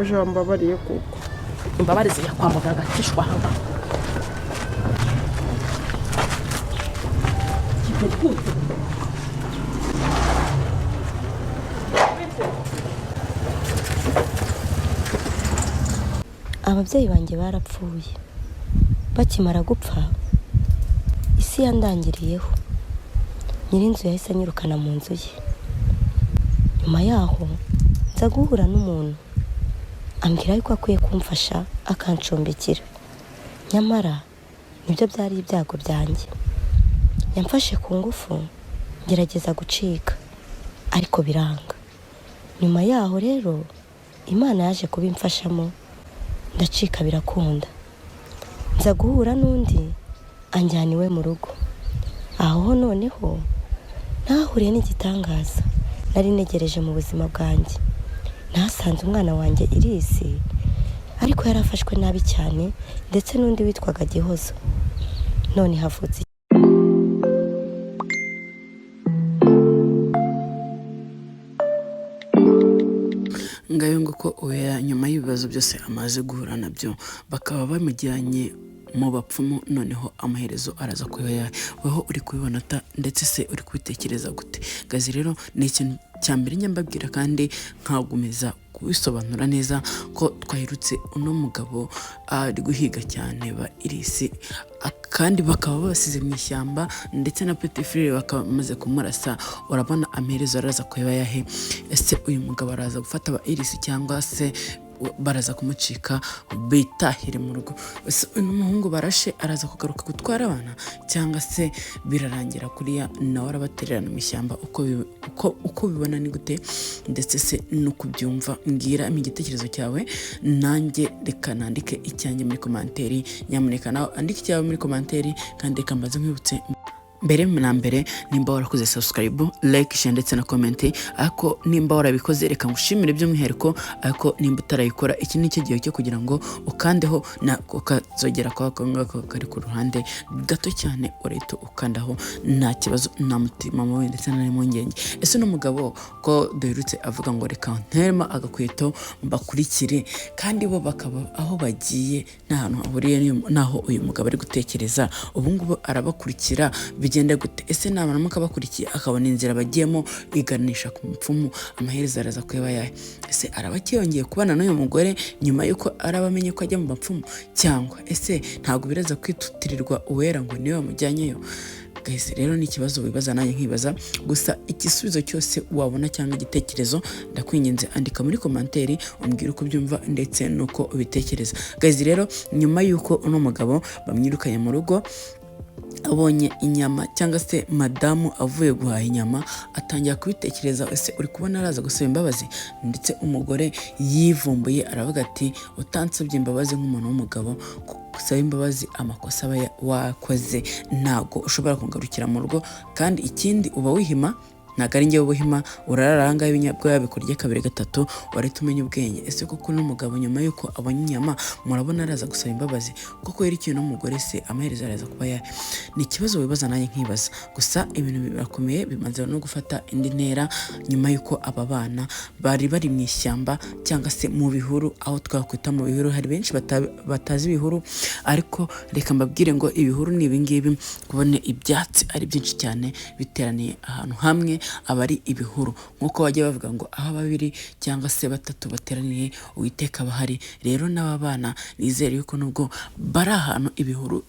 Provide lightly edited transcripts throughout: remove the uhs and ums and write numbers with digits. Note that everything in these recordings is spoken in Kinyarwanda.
Uje wambabariye kuko Imbabare zijya kwa muganga akishwa ahangaha. Ababyeyi banjye barapfuye. Bakimara gupfa, isi yandangiriyeho. Nyir'inzu yahise anyirukana mu nzu ye. Nyuma yaho nza guhura n'umuntu ambwira yuko akwiye kumfasha akancumbikira. Nyamara nibyo byari ibyago byanjye. Yamfashe ku ngufu, ngerageza gucika ariko biranga. Nyuma yaho rero Imana yaje kubimfashamo, ndacika birakunda. Nza guhura n'undi anjyana iwe mu rugo. Aho noneho nahahuriye n'igitangaza nari ntegereje mu buzima bwanjye. Nahasanze umwana wanjye Irisi, ariko yari afashwe nabi cyane, ndetse n'undi witwaga Gihozo. None havutse Ngayo ngo oya, nyuma y'ibibazo byose amaze guhura nabyo, bakaba bamujyanye mu bapfumu, noneho amaherezo araza kuba weho uri kubibona ta, ndetse se uri kubitekereza gute? Gazi rero ni ikintu cya mbere njya mbabwira kandi nkagumeza kubisobanura neza ko twahirutse uno mugabo ari guhiga cyane ba Irisi, kandi bakaba babasize mu ishyamba, ndetse na Petit Frere bakaba bamaze kumurasa. Urabona amaherezo araza kuba yahe? Ese uyu mugabo araza gufata ba Irisi cyangwa se baraza kumucika bitahire mu rugo? Ese uyu muhungu barashe araza kugaruka gutwara abana, cyangwa se birarangira kuriya nawe arabatererana mu ishyamba? Uko ubibona ni gute, ndetse se nuko ubyumva? Mbwira igitekerezo cyawe, nanjye reka nandike icyanjye muri komanteri. Nyamuneka nawe andike icyawe muri komanteri. Kandi reka mbaze nkwibutse mbere na mbere, nimba warakoze subscribe, like, share ndetse na comment. Ariko nimba warabikoze, reka ngushimire by'umwihariko. Ariko nimba utarayikora, iki ni cyo gihe cyo kugira ngo ukandeho na ukazogera kwa ngako kari ku ruhande gato cyane, urahita ukandaho, nta kibazo, nta mutima mubi ndetse nta n'impungenge. Ese uno mugabo ko duherutse avuga ngo reka nterema agakweto mbakurikire, kandi bo bakaba aho bagiye nta hantu hahuriye n'aho uyu mugabo ari gutekereza ubu ngubu, arabakurikira bigenda gute? Ese nabaramuka abakurikiye akabona inzira bagiyemo iganisha ku mupfumu, amaherezo araza kuba yahe? Ese araba akiyongeye kubana n'uyu mugore nyuma y'uko araba amenye ko ajya mu bapfumu, cyangwa ese ntabwo biraza kwitutirirwa Uwera ngo niwe wamujyanyeyo? Gahise rero ni ikibazo wibaza nanjye nkibaza. Gusa igisubizo cyose wabona cyangwa igitekerezo, ndakwinginze andika muri komanteri umbwire uko ubyumva ndetse n'uko ubitekereza. Guys, rero nyuma y'uko uno mugabo bamwirukanye mu rugo, abonye inyama cyangwa se madamu avuye guhaha inyama, atangira kubitekereza. Ese uri kubona araza gusaba imbabazi? Ndetse umugore yivumbuye aravuga ati utansabye imbabazi nk'umuntu w'umugabo, gusaba imbabazi amakosa aba wakoze, ntabwo ushobora kungarukira mu rugo. Kandi ikindi uba wihima, ntabwo ari njyewe ubuhima, urarara aha ngaha ibinyabwoya bikurya kabiri gatatu, warahita umenya ubwenge. Ese koko n'umugabo nyuma y'uko abonye inyama, murabona araza gusaba imbabazi koko? Yari ikintu n'umugore se amaherezo araza kuba yahe? Ni ikibazo wibaza nanjye nkibaza. Gusa ibintu birakomeye, bimaze no gufata indi ntera nyuma y'uko aba bana bari bari mu ishyamba cyangwa se mu bihuru, aho twakwita mu bihuru. Hari benshi batazi ibihuru, ariko reka mbabwire ngo ibihuru ni ibingibi: kubona ibyatsi ari byinshi cyane biteraniye ahantu hamwe aba ari ibihuru. Nk'uko bajya bavuga ngo aho babiri cyangwa se batatu bateraniye, Uwiteka aba ahari. Rero n'aba bana nizere yuko nubwo bari ahantu ibihuru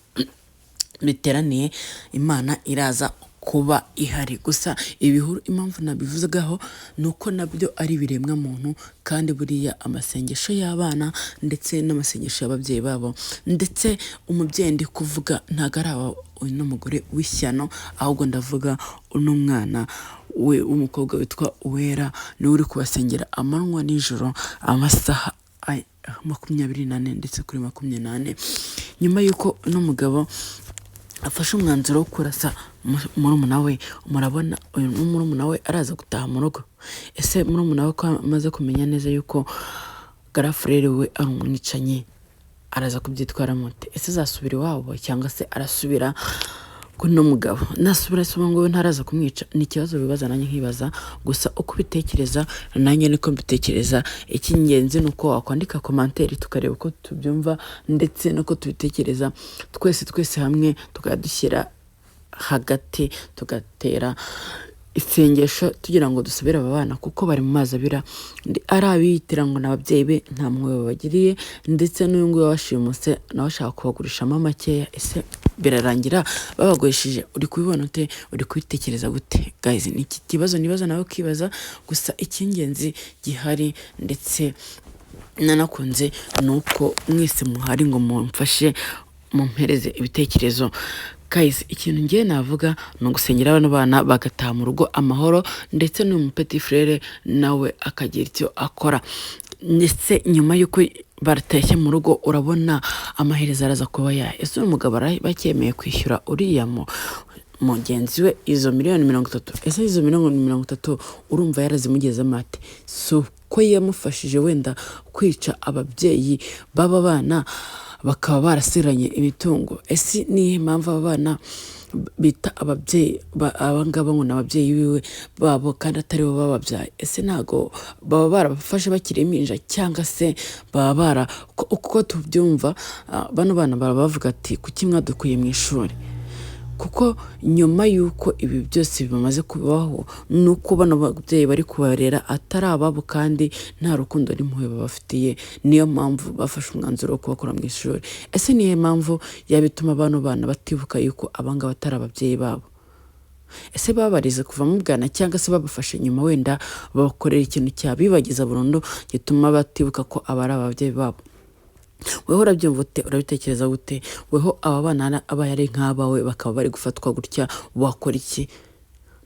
biteraniye, Imana iraza kuba ihari. Gusa ibihuru impamvu nabivugaho ni uko nabyo ari ibiremwa muntu, kandi buriya amasengesho y'abana ndetse n'amasengesho y'ababyeyi babo, ndetse umubyeyi ndi kuvuga ntabwo ari aba uno mugore w'ishyano, ahubwo ndavuga uno mwana we w'umukobwa witwa Uwera, niwe uri kubasengera amanywa nijoro, amasaha 24 ndetse kuri 24. Nyuma y'uko uno mugabo afashe umwanzuro wo kurasa murumuna we, murabona uyu murumuna we araza gutaha mu rugo? Ese murumuna we ko amaze kumenya neza yuko garafurere we ari umwicanyi, araza kubyitwaramo ate? Ese azasubira iwabo cyangwa se arasubira Kuri uno mugabo nasubira se ubu ngubu ntaraza kumwica? Ni ikibazo bibaza, nanjye nkibaza. Gusa uko ubitekereza nanjye niko mbitekereza. Icy'ingenzi ni uko wakwandika commentaire, tukareba uko tubyumva ndetse n'uko tubitekereza twese, twese hamwe tukajya dushyira hagati, tugatera isengesho tugira ngo dusabire aba bana, kuko bari mu mazi abira. Ari abiyitira ngo ni ababyeyi be, nta mpuhwe babagiriye, ndetse n'uyu nguyu wabashimuse nawe ashaka kubagurishamo makeya. Ese birarangira babagurishije? Uri kubibona ute? Uri kubitekereza gute? Guys, ni iki kibazo nibaza, nawe ukibaza. Gusa icy'ingenzi gihari ndetse nanakunze ni uko mwese muhari ngo mumfashe, mumpereze ibitekerezo. Guys, ikintu ngiye navuga ni ugusengera bano bana bagataha mu rugo amahoro, ndetse n'uyu mu petit frère nawe akagira icyo akora. Ndetse nyuma y'uko batashye mu rugo, urabona amaherezo araza kuba yahe? Ese uyu mugabo bacyemeye kwishyura uriya mu mugenzi we izo miliyoni 30? Ese izo miliyoni 30 urumva yarazimugezemo ate? Si uko yamufashije wenda kwica ababyeyi b'aba bana, bakaba barasiranye imitungo? Ese niyihe mpamvu aba bana bita ababyeyi aba ngaba ngo ni ababyeyi biwe babo kandi atari bo bababyaye? Ese ntago baba barabafashe bakiri impinja, cyangwa se baba bara uko tubyumva, bano bana baba bavuga ati: "Kuki mwadukuye mu ishuri?" Kuko nyuma y'uko ibi byose bimaze kubaho, ni uko bano babyeyi bari kubarera atari ababo kandi nta rukundo n'impuhwe babafitiye, niyo mpamvu bafashe umwanzuro wo kubakura mu ishuri. Ese niyo mpamvu yaba ituma bano bana batibuka yuko abangaba atari ababyeyi babo? Ese babarize kuva mu bwana, cyangwa se babafashe nyuma, wenda babakorera ikintu cyabibagiza burundu gituma batibuka ko aba ari ababyeyi babo? Weho urabyumva ute? Urabitekereza gute? Weho aba bana abaye ari nk'abawe, bakaba bari gufatwa gutya, wakora iki?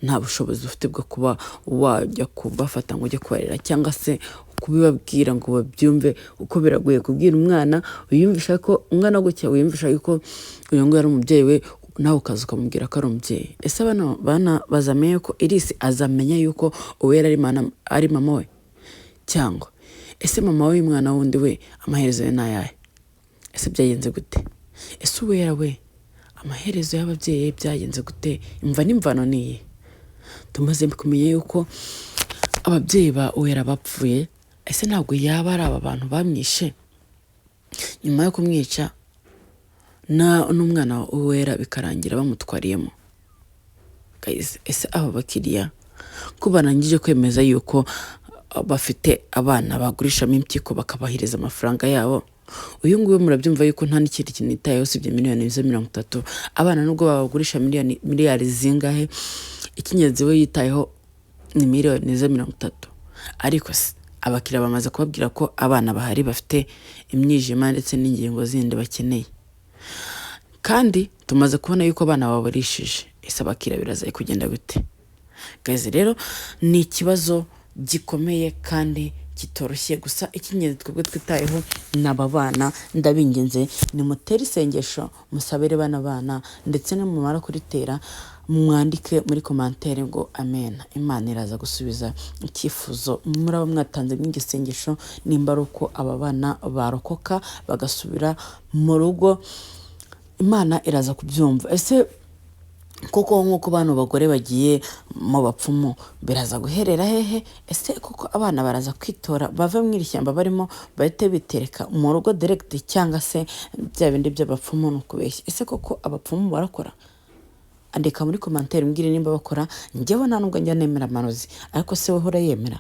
Nta bushobozi ufite bwo kuba wajya kubafata ngo ujye kubarera, cyangwa se kubibabwira ngo babyumve, kuko biragoye kubwira umwana wiyumvisha ko umwana gutya, wiyumvisha yuko uyu nguyu ari umubyeyi we, nawe ukaza ukamubwira ko ari umubyeyi. Ese bano bana bazamenya yuko Irisi azamenya yuko Uwera ari mama we? Cyangwa ese mama w'umwana wundi we amaherezo ye ni ayahe? Ese byagenze gute? Ese Uwera we amaherezo y'ababyeyi byagenze gute? Imva n'imvano ni iyi. Tumaze kumenya yuko ababyeyi ba Uwera bapfuye. Ese ntabwo yaba ari aba bantu bamwishe? Nyuma yo kumwica n'umwana wa Uwera bikarangira bamutwariyemo. Guys, ese aba bakiriya ko barangije kwemeza yuko bafite abana bagurishamo impyiko bakabahereza amafaranga yabo, uyu nguyu murabyumva yuko nta n'ikindi kintu yitayeho usibye miliyoni ze 30. Abana nubwo babagurisha miliyoni miliyari zingahe, icy'ingenzi we yitayeho ni miliyoni ze 30. Ariko se abakiriya bamaze kubabwira ko abana bahari bafite imyijima ndetse n'ingingo zindi bakeneye, kandi tumaze kubona yuko abana baburishije, ese abakiriya biraza kugenda gute? Guys, rero ni ikibazo gikomeye kandi kitoroshye. Gusa icy'ingenzi twebwe twitayeho ni aba bana. Ndabinginze, nimutere isengesho, musabire bana bana, ndetse nimumara kuritera mwandike muri commentaire ngo amen. Imana iraza gusubiza icyifuzo muraba mwatanze mw'iryo sengesho, nimba ari uko aba bana barokoka bagasubira mu rugo, Imana iraza kubyumva. Ese koko nk'uko bano bagore bagiye mu bapfumu, biraza guherera hehe? Ese koko abana baraza kwitora bave mu iri shyamba barimo, bahite bitereka mu rugo direct, cyangwa se bya bindi by'abapfumu ni ukubeshya? Ese koko abapfumu barakora? Andika muri commentaire mbwire nimba bakora. Njyewe nta nubwo njya nemera amarozi, ariko se wowe urayemera?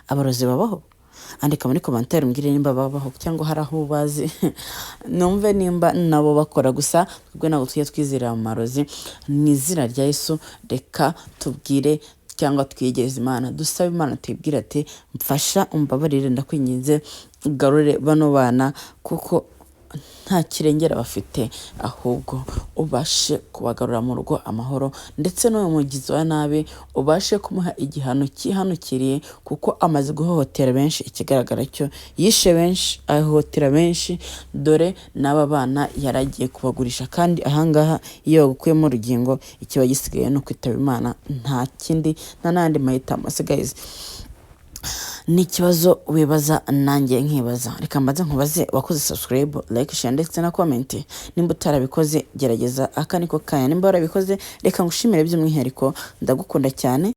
Abarozi babaho? Andika muri commentaire mbwire nimba babaho cyangwa hari aho bazi, numve nimba nabo bakora. Gusa twebwe ntabwo tujya twizerera mu marozi. Mu izina rya Yesu, reka tubwire cyangwa twiyegereze Imana, dusabe Imana, tuyibwire ati: "Mfasha, umbabarire, ndakwinginze, ugarure bano bana kuko nta kirengera bafite, ahubwo ubashe kubagarura mu rugo amahoro, ndetse n'uyu mugizi wa nabi ubashe kumuha igihano cyihanukiriye, kuko amaze guhohotera benshi." Ikigaragara cyo yishe benshi, ahohotera benshi, dore n'aba bana yaragiye kubagurisha. Kandi ahangaha iyo bagukuyemo urugingo, ikiba gisigaye ni ukwitaba Imana, nta kindi, nta n'andi mahitamo asigaye. Ni ikibazo wibaza nanjye nkibaza. Reka mbanze nkubaze: wakoze subscribe, like, share ndetse na comment? Nimba utarabikoze, gerageza aka niko kanya. Nimba warabikoze, reka ngushimire by'umwihariko, ndagukunda cyane.